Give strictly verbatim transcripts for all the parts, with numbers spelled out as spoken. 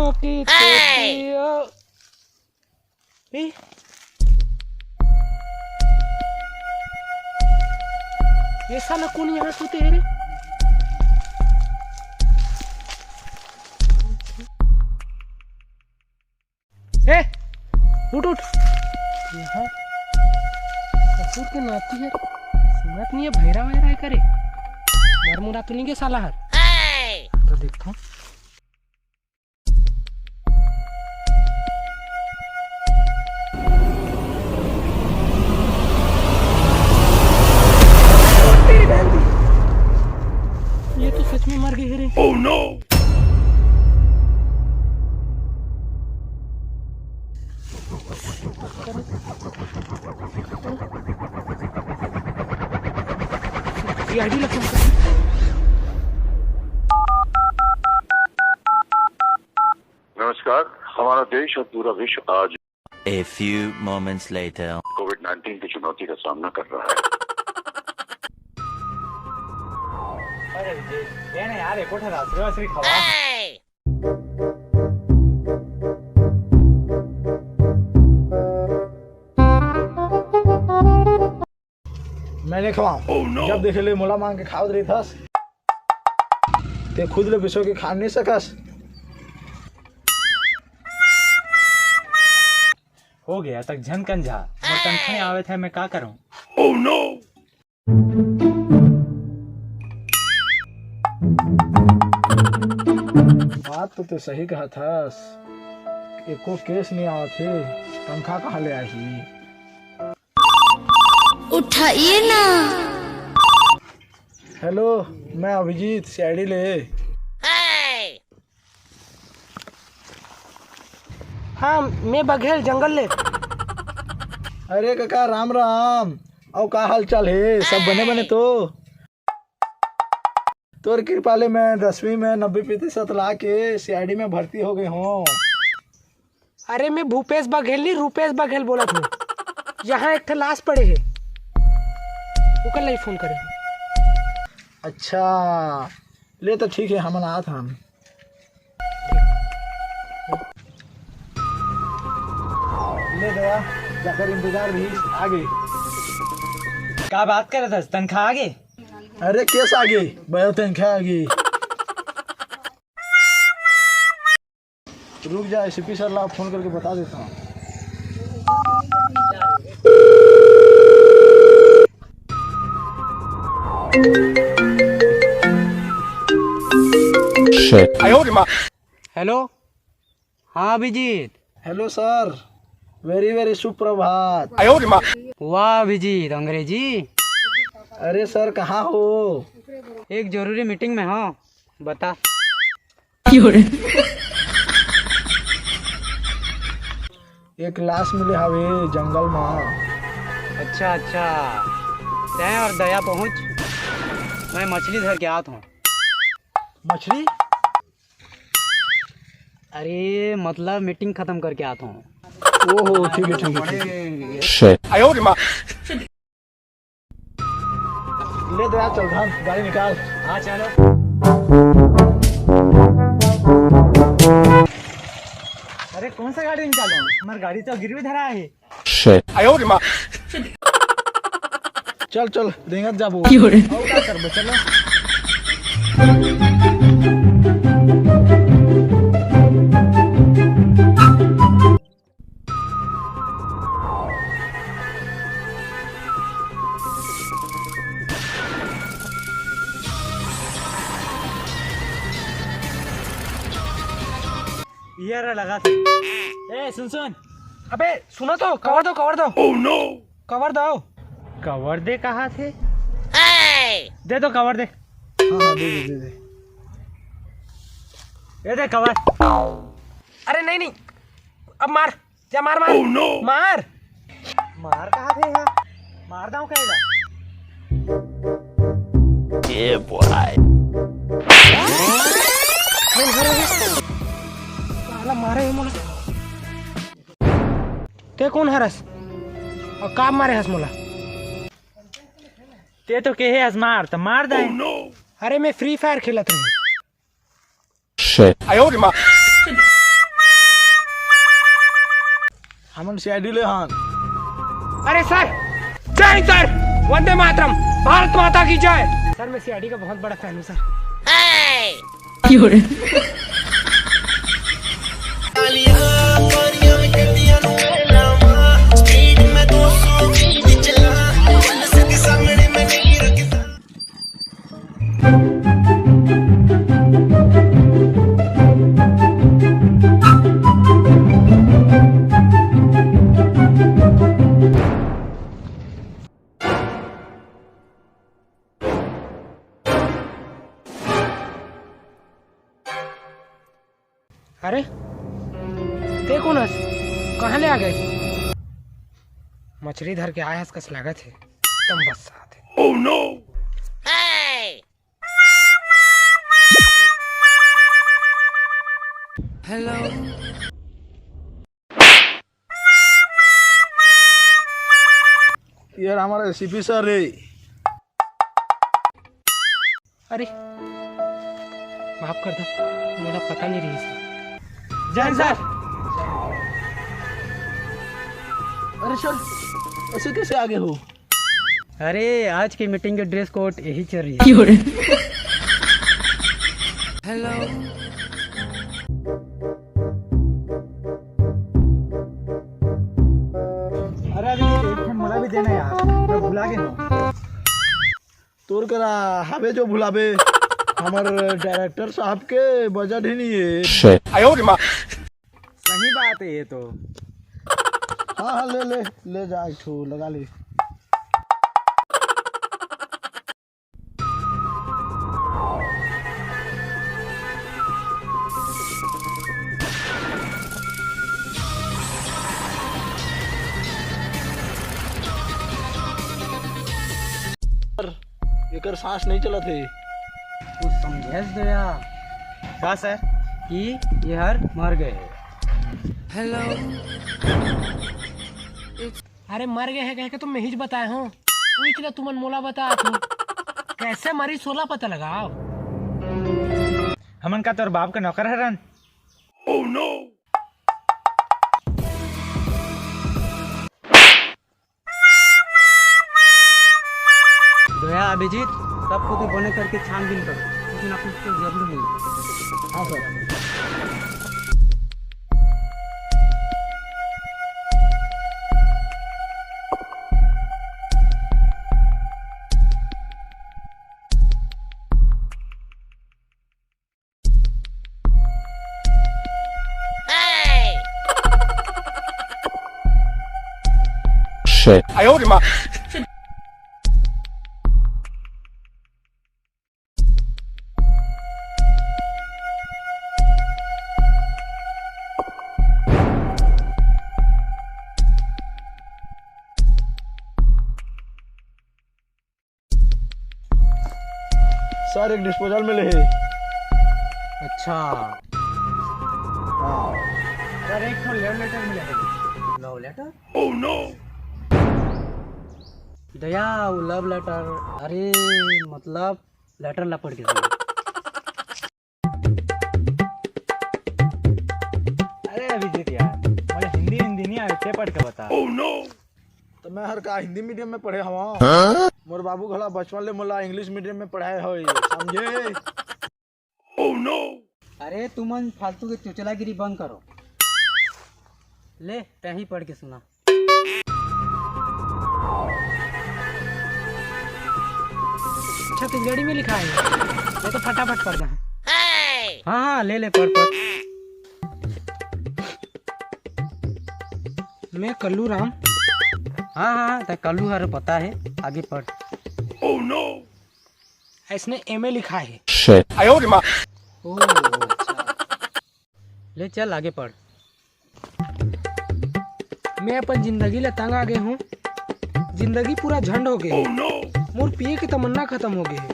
ए, ये साला कोन यहाँ सुते हे रे? ए, उठ, उठ। यहाँ ससुर के नाती हे, सुनत नहीं हे, भैरा वैरा हे करे। मर मुरा तो नहीं गे साला हर। तो देखता हूँ। तेरी बहन की। ये तो सच में मर गई है रे। Oh no! ये आईडी लगा। नमस्कार। हमारा देश और पूरा विश्व आज A few moments later. COVID nineteen की चुनौती का सामना कर रहा है। अरे, ये, ये नहीं यार, एक कोठा राजश्री वाजश्री खवा। मैं नहीं खवाऊं। Oh no! जब देखे ले मोला मांग के खावत रहिथस, ते खुद ले बिसो के खा नहीं सकस। हो गया तक झन कंझा, मोर तनखा नहीं आवे थे, मैं का करूं? Oh no! बात तो ते सही कहा थस, एको केस नहीं आवत हे, तनखा कहाँ ले आही? उठाइए ना। हेलो, मैं अभिजीत, सीआईडी ले। हाँ, मैं बघेल जंगल ले। अरे कका, राम राम। अउ का हाल चाल हे? सब बने बने तो? तोर कृपा ले मैं दसवीं में नब्बे प्रतिशत ला के सीआईडी में भर्ती हो गए हूँ। अरे, मैं भूपेश बघेल नहीं, रूपेश बघेल बोलत हूँ। यहाँ एक ठे लाश पड़े हे, ओकर लाई फोन करे। अच्छा, ले तो ठीक है, हमन आत हन। ले गया, जाकर इंतजार भी आगे। का बात करत हस? तनखा आगे? अरे, केस आगे, बया तनखा आगे। रुक जा, एसपी सर ला फोन करके बता देता हूँ। हेलो, हाँ Abhijit. Hello sir, very very सुप्रभात। वाह अभिजीत, अंग्रेजी। अरे सर, कहाँ हो? एक जरूरी मीटिंग में हो, बता। एक लाश मिले हवे जंगल मा। अच्छा अच्छा, तैं और दया पहुंच, मैं मछली धर के आत हूँ। मछली? अरे मतलब मीटिंग खत्म करके आत हूँ। ओहो, ठीक है, ठीक है, ठीक है। ले दया, चल धान, गाड़ी निकाल। हाँ चलो। अरे कौन सा गाड़ी निकालो? हमार गाड़ी तो गिरवी धरा है। चल चल, रेंगत जाबो। और का करबो, चलो। ये रहा लगा थे। ए सुन सुन। अबे सुनो तो, कवर दो, कवर दो। Oh no! कवर दो। कवर दे कहा थे? दे दो कवर दे। हाँ हाँ, दे दे, दे दे। ये दे कवर। अरे नहीं नहीं, अब मार, जा मार मार। Oh no! मार। मार कहा थे यहाँ? मार दाऊं कहेगा। Yeah boy. साला मारे हे मोला। ते कोन हरस? और का मारे हस मोला? ते तो केहे हस मार, तो मार दे। Oh no! अरे मैं फ्री फायर खेलत रहे। Shit. आयो रे माँ। हमन सीआईडी ले हन। अरे सर, जय हिंद सर, वंदे मातरम, भारत माता की जय। सर, मैं सीआईडी का बहुत बड़ा फैन हूँ सर। अरे, ते कोन हस? कहाँ ले आ गए? मछली धर के आए हस कस लागत हे। तम बस साथ हे। Oh no! Hello. यार, हमारा एसीपी सर रे। अरे, माफ कर दो, मोला पता नहीं रही। जय सर। अरे सर, ऐसे कैसे आ गए हो? अरे, आज की मीटिंग के ड्रेस कोड यही चल रही है। Hello. अरे, अभी एक ठन मोला भी देना यार, मैं भुला गया हूँ। तोर करा हवे जो भुलाबे, हमर डायरेक्टर साहब के बजट ही नहीं है। सही बात है ये तो। हाँ, हाँ, ले, ले, ले जा, एक ठो लगा ले। एकर सांस नहीं चलत हे। कुछ समझेस दया। का सर? कि ये हर मर गए। हेलो। अरे मर गए हे कह के तो मैं ही बताए हूँ। उही के तुमन मोला बतात हो। कैसे मरी सोला पता लगाओ। हमन का तोर बाप के नौकर हरन? Oh no! दया अभिजीत, सब कुछ बने करके छानबीन कर, कुछ ना कुछ तो जरूर मिले। हाँ सर। Shit. सर, एक डिस्पोजल में ले हे। अच्छा। हाँ। सर, एक ठो लव लेटर मिले हे। लव लेटर? Oh no! दया, वो लव लेटर, अरे, मतलब, लेटर ला पढ़ के सुना। अरे अभिजीत यार, मोला हिंदी, हिंदी नहीं आवे, ते पढ़ के बता। Oh no! तो मैं हर का हिंदी मीडियम में पढ़े हवा? हाँ? मोर बाबू घला बचपन ले मोला इंग्लिश मीडियम में पढ़ाए होय, समझे? Oh no! अरे तुमन फालतू के चुचलागिरी बंद करो। ले, तहीं पढ़ के सुना। छत्तीसगढ़ी में लिखा है, ये तो फटाफट पढ़ दा। हाँ, हाँ, ले, ले, पढ़, पढ़। मैं कल्लू राम। हाँ, हाँ, हाँ, तैं कल्लू हर पता है, आगे पढ़। Oh no! इसने एमए लिखा है। Shit. ओह, अच्छा। ले चल, आगे पढ़। मैं अपन जिंदगी ले तंग आ गे हूँ। जिंदगी पूरा झंड हो गे हे। मोर पिए के तमन्ना खत्म हो गे हे।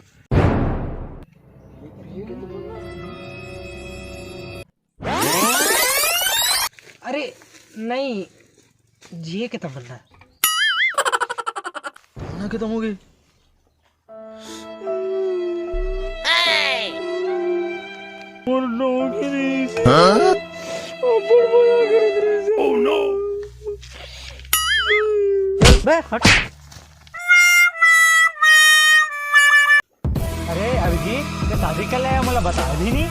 अरे नहीं, जिए के तमन्ना। तमन्ना खत्म हो गे। मोर नौकरी। हाँ? अब्बड़ मजा करत रहिस। Oh no! बे हट। अरे अभिजीत, ते शादी कर ले, मोला बता भी नहीं।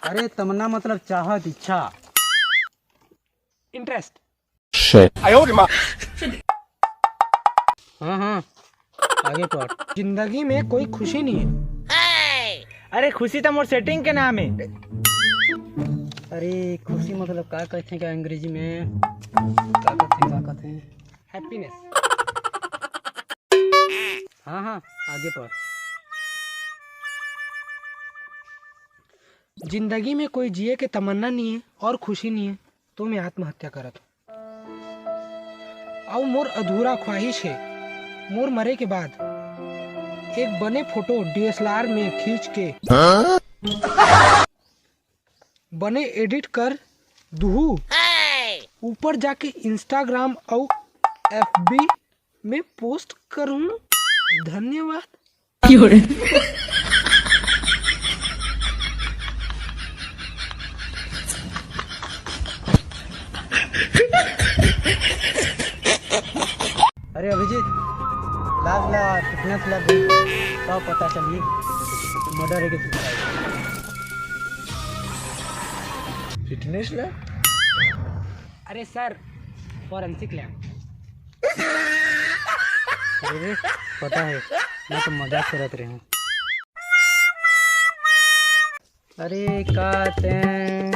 अरे तमन्ना मतलब चाहत, इच्छा। Interest। Shit। हाँ हाँ, आगे पढ़। जिंदगी में कोई खुशी नहीं है। अरे खुशी तो मोर setting के नाम है। अरे खुशी मतलब का कहते हैं क्या अंग्रेजी में? का कहते हैं, का कहते हैं? Happiness। हाँ हाँ, आगे पढ़। जिंदगी में कोई जिए के तमन्ना नहीं है और खुशी नहीं है, तो मैं आत्महत्या करत हूँ। अउ मोर अधूरा ख्वाहिश है, मोर मरे के बाद एक बने फोटो डीएसएलआर में खींच के बने edit कर दुहू, ऊपर जाके Instagram अउ एफबी में post करूँ। धन्यवाद। अरे अभिजीत, लाज ला, कितना ला दे, तब पता चलही murder है कि suicide। Fitness ला? अरे sir, forensic lab। अरे रे, पता है, मैं तो मजाक करत रहे हूँ। अरे का तें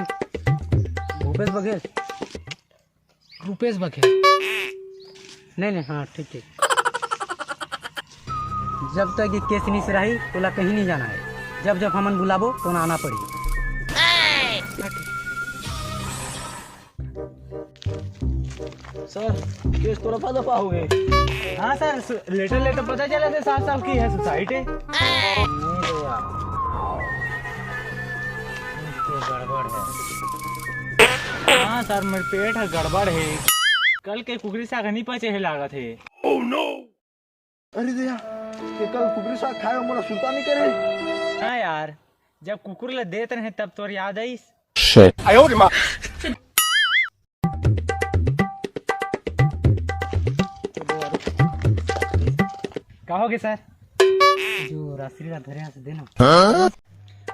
भूपेश बघेल? रूपेश बघेल। नहीं नहीं, हाँ ठीक ठीक। जब तक ये केस नहीं सराही, तोला कहीं नहीं जाना है। जब जब हमन बुलाबो, तो ना आना पड़ी। Sir, case तो रफा दफा हो गए। हाँ sir, लेटर लेटर पता चला थे साफ साफ कि यह suicide है। नहीं रे यार, कुछ तो गड़बड़ है। हाँ sir, मेरे पेट है गड़बड़ है। कल के कुकरी साग नहीं पचे है लागत है। अरे दया, ये कल कुकरी साग खाए मोला सुरता नहीं करे। हाँ यार, जब कुकुर ला देत रहे तब तोर याद आईस। Shit। का होगे sir? जो राशि ला धरे हस देना।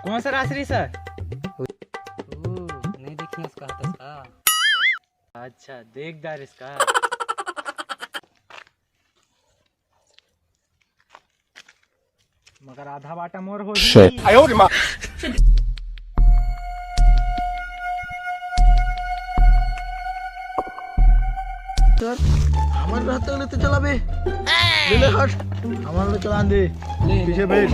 कौन सा राशि sir? ओ, नहीं देखी उसका हाथ का। अच्छा, देख डारिस का। मगर आधा बाटा मोर हो। Shit। आयो रे माँ। Sir, हमर रहते ले तो चला बे। ले ले हट, हमर ले चलान दे। पीछे बैठ।